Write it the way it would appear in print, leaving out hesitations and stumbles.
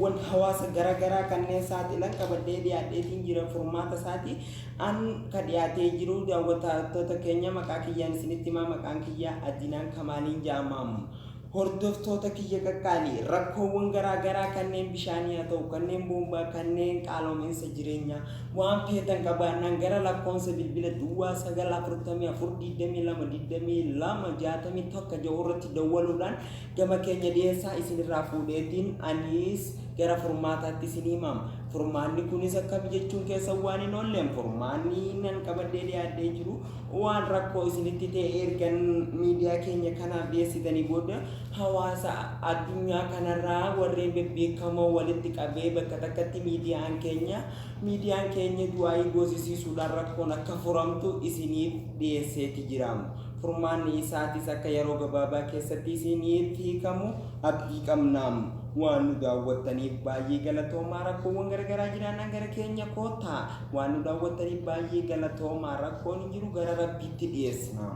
Hawaasa gara garaa kanneen saaxilan qabadhee dhiyaadheetiin jira. Furmaata isaati an ka dhiyaatee jiru. Daawwattoota keenya, maqaa kiyyaan isinitti himaa. Maqaan kiyya Adinaan Kamaaliin jedhama. Hordoftoota kiyya qaqqaalii, rakkoowwan garaa garaa kanneen bishaanii haa ta'u, kanneen boombaa, kanneen qaaloominsa jireenyaa, waan feetan qabaannaan gara lakkoofsa bilbila 0944 22 22 61 jedhu irratti dawwaluudhaan gama keenya dhiyeessaa. Isinirraa fuudheetiin anis gara furmaataatti isin himama. Furmaanni kunis akkam jechuun keessa waan hin oolleen, furmaanni nan qabadhee dhiyaadhee jiru waan rakkoo isinitti ta'e ergan miidiyaa keenya kanaaf dhiyeessitanii booda, hawaasa addunyaa kanarraa warreen bebbeekamoo walitti qabee bakka takkatti miidiyaan keenya du'aayii goosisiisuudhaan rakkoon akka furamtu isiniif dhiyeesseeti jira. Furmaanni isaatis akka yeroo gabaabaa keessatti isiniif hiikamu abdii qabna. Waan nu daawwattaniif baay'ee galatoomaa. Rakkoowwan garaagaraa jiraannaan gara keenya koottaa. Waan nu daawwattaniif baay'ee galatoomaa. Rakkoon hin jiru, gara Rabbiitti dhiyeessina.